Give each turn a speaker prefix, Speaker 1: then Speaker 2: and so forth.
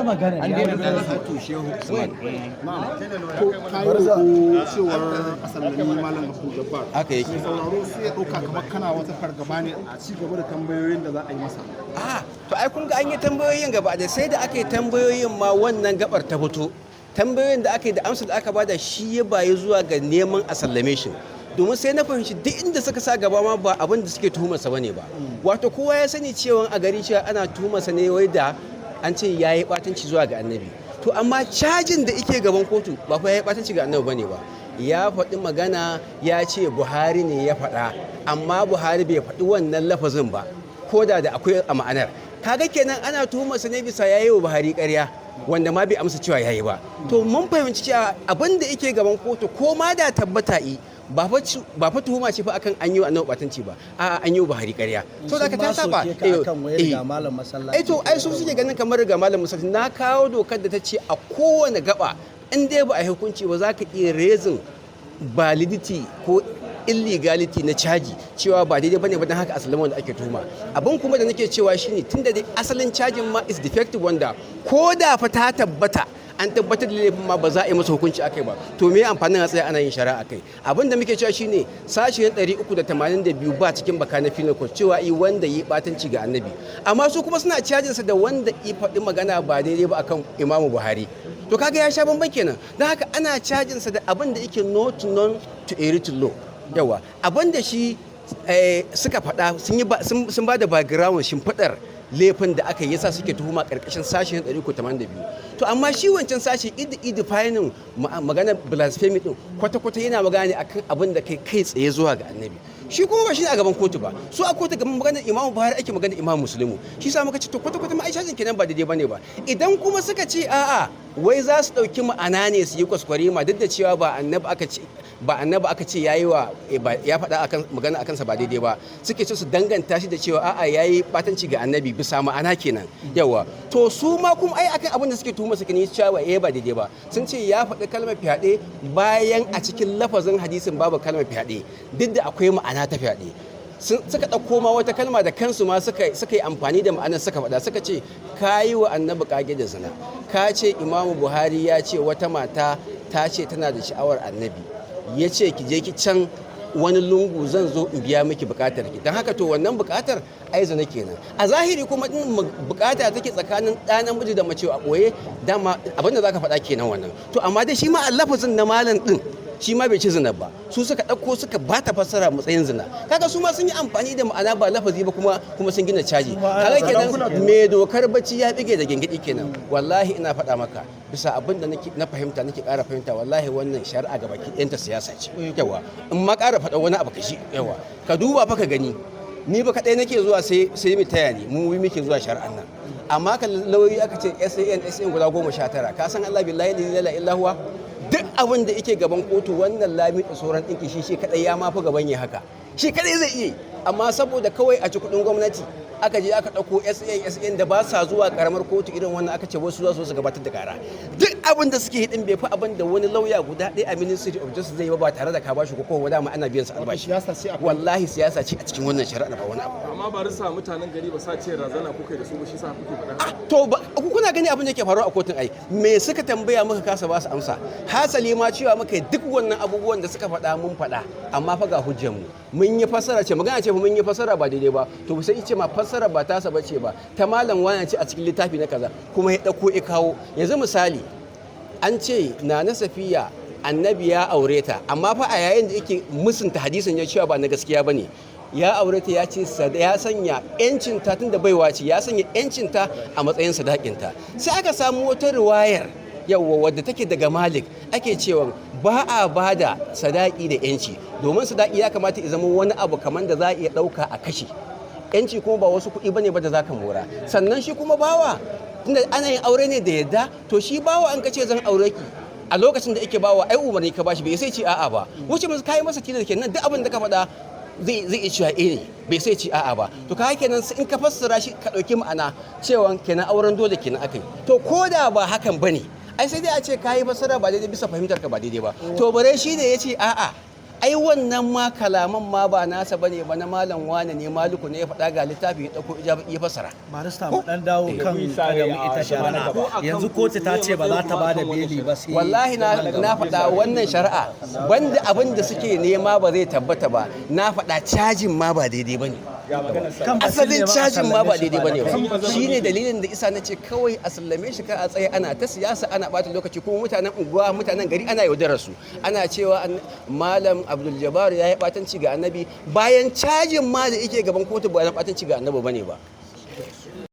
Speaker 1: Magana.
Speaker 2: An daina ganin su.
Speaker 3: Dalhatu Shehu Usman.
Speaker 4: To, ka yi roƙo cewar a sallami Malam Abdul Jabbar.
Speaker 3: Haka yake.
Speaker 4: Mai sauraro sai ya ɗauka kamar kana wata fargaba ne a ci gaba da tambayoyin da za a yi masa.
Speaker 3: Ah, to ai kun ga an yi tambayoyin gaba da sai da aka yi tambayoyin ma wannan gabar ta fito. Tambayoyin da aka yi da amsa da aka bada shi ya bayi zuwa ga neman a sallame shi. Domin sai na fahimci duk inda suka sa gaba ma ba abin da suke tuhumarsa bane ba. Wato kowa ya sani cewa a gari cewa ana tuhumarsa ne wai da an ce ya yi ɓatanci zuwa ga Annabi. To amma cajin da ike gaban kotu ba fa ya yi ɓatanci ga Annabi bane ba. Ya faɗi magana, ya ce Buhari ne ya faɗa, amma Buhari bai faɗi wannan lafazin ba, ko da da akwai a ma'anar. Kaga kenan ana tuhumarsa ne bisa yayi wa Buhari ƙarya, wanda ma bai amsa cewa yayi ba. To mun fahimci cewa abin da yake gaban kotu, ko ma da tabbata yi, ba fa tuhuma ce fa akan an yi wa Annabi batanci ba, a'a, an yi wa Buhari ƙarya. To da ka ta saba.
Speaker 1: Soke ka akan wayar ga malam masallaci.
Speaker 3: Eh, to ai su suke ganin kamar ga malam masallaci. Na kawo dokar da ta ce a kowane gaba, in dai ba a yi hukunci ba, za ka iya raising validity ko illegality na caji, cewa ba daidai bane ba, don haka asalin wanda ake tuhuma. Abin kuma da nake cewa shine, tunda dai asalin cajin ma is defective, wanda ko da fa ta tabbata, an tabbatar da laifin ma, ba za a yi masa hukunci akai ba, to me amfanin a tsaya ana yin shari'a akai? Abin da muke cewa shine sashen 382 ba cikin baka na penal code cewa i wanda yi batanci ga Annabi, amma su kuma suna cajinsa da wanda i faɗi magana ba daidai ba akan Imamu Buhari. To kaga ya sha bamban kenan. Don haka ana cajinsa da abin da yake not known to a written law. Yawa, abin da shi suka faɗa, sun ba da background, shimfiɗar laifin da aka yi yasa suke tuhuma ƙarƙashin sashen 382. To amma shi wancan sashe idi defining magana blasphemy din kwata-kwata yana magana ne akan abin da kai kai tsaye zuwa ga Annabi. Shi kuma ba shi ne a gaban kotu ba. Su a kotu gaban maganar Imamu Buhari ake, magana Imam Muslimu. Shi sa muka ce to kwata-kwata ma ai shajin kenan ba daidai bane ba. Idan kuma suka ce a'a, wai za su ɗauki ma'ana ne su yi kwaskwari ma, duk da cewa ba Annabi aka ce yayi wa ya faɗa akan magana akan sa ba daidai ba, suke ce su danganta shi da cewa a'a, yayi batanci ga Annabi bisa ma'ana kenan. Yawa, to su ma kuma ai akan abin da suke tuhuma suke ni cewa eh, ba daidai ba, sun ce ya faɗi kalmar fyaɗe bayan a cikin lafazin hadisin babu kalmar fyaɗe, duk da akwai ma'ana ta fyaɗe. Suka ɗauko ma wata kalma da kansu ma suka yi amfani da ma'anar suka faɗa, suka ce ka yi wa Annabi ƙage da zina, ka ce Imamu Buhari ya ce wata mata ta ce tana da sha'awar Annabi, ya ce ki je ki can wani lungu, zan zo in biya miki bukatar ki. Don haka to wannan bukatar ai zina kenan a zahiri. Kuma din bukata take tsakanin ɗa namiji da mace a ɓoye, dama abinda zaka faɗa kenan wannan. To amma dai shi ma a lafazin na malam din, shi ma bai ci zina ba. Su suka ɗauko suka ba ta fassara matsayin zina. Kaga su ma sun yi amfani da ma'ana ba lafazi ba, kuma sun gina caji. Kaga kenan me dokar bacci ya bige da gingidi kenan. Wallahi ina faɗa maka, bisa abin da nake na fahimta, nake ƙara fahimta, wallahi wannan shari'a ga baki ɗayanta siyasa ce. Yawa, in ma ƙara faɗa wani abu kashi, yawa, ka duba fa ka gani, ni ba kaɗai nake zuwa, sai mu taya ni, mu muke zuwa shari'an nan. Amma kan lauyoyi aka ce SAN SAN guda 19. Ka san Allah, billahi la ilaha illa huwa, duk abin da yake gaban kotu wannan lami da sauran ɗinki, shi kadai ya mafi gaban ya haka, shi kadai zai iya yi. Amma saboda kawai a ci kuɗin gwamnati, aka je aka ɗauko SAN SAN da ba sa zuwa karamar kotu irin wannan, aka ce wasu za su gabatar da kara. Duk abin da suke yi din bai fi abin da wani lauya guda ɗaya a Ministry of Justice zai yi ba tare da ka bashi ko kowa, dama ana biyan sa albashi.
Speaker 4: Siyasa ce a
Speaker 3: Wallahi siyasa ce a cikin wannan shari'ar, ba wani abu.
Speaker 2: Amma barista, mutanen gari ba sa ce razana kuka yi da su ba, shi sa kuke faɗa haka?
Speaker 3: To ba ku kuna gani abin da ke faruwa a kotun? Ai me suka tambaya muka kasa ba su amsa? Hasali ma cewa muka yi duk wannan abubuwan da suka faɗa mun faɗa, amma fa ga hujjar mu, mun yi fassara ce, magana ce fa mun yi fassara ba daidai ba. To sai ce ma fassara ba tasa bace ba, ta malam wani ce a cikin littafi na kaza, kuma ya ɗauko ya kawo. Yanzu misali, an ce na Safiya Annabi ya aure ta, amma fa a yayin da yake musunta hadisin ya cewa ba na gaskiya bane, ya aure ta, ya ce ya sanya yancin ta, tunda baiwa ce, ya sanya yancin ta a matsayin sadakin ta. Sai aka samu wata riwayar, yawwa, wadda take daga Malik, ake cewa ba a bada sadaki da yanci, domin sadaki ya kamata ya zama wani abu kamar da za a iya ɗauka a kashe. Yanci kuma ba wasu kuɗi bane ba da zaka mora. Sannan shi kuma bawa, tunda ana yin aure ne da yadda, to shi bawa an kace zan aure ki, a lokacin da yake bawa, ai umarni ka bashi, bai sai ce a'a ba. Wuce musu kai masa tilas kenan, duk abin da ka faɗa zai iya cewa eh ne, bai sai ce a'a ba. To ka kenan in ka fassara shi, ka ɗauki ma'ana cewa kenan auren dole kenan akai. To ko da ba hakan bane, ai sai dai a ce kayi fassara ba daidai, bisa fahimtar ka ba daidai ba. To bare shi ne ya ce a'a, Ai wannan ma kalaman ma ba nasa bane ba, na malam wane ne, Maluku ne ya faɗa, ga littafi ya ɗauko ijaba ya fasara.
Speaker 1: Barista, mu dan dawo kan kadamin ita shari'a. Yanzu kotu ta ce ba za ta ba da beli ba sai
Speaker 3: Wallahi na faɗa, wannan shari'a banda abin da suke nema ba zai tabbata ba. Na faɗa, cajin ma ba daidai bane.
Speaker 1: Kan batun
Speaker 3: Asalin
Speaker 1: neman a
Speaker 3: cajin ma ba
Speaker 1: sallame shi.
Speaker 3: Daidai bane ba shine dalilin da isa na ce kawai a sallame shi, kar a tsaye ana ta siyasa ana bata lokaci, kuma mutanen unguwa, mutanen gari ana yaudarar su, ana cewa Malam Abdul Jabbar ya yi batanci ga Annabi, bayan cajin ma da yake gaban kotu ba na batanci ga Annabi bane ba.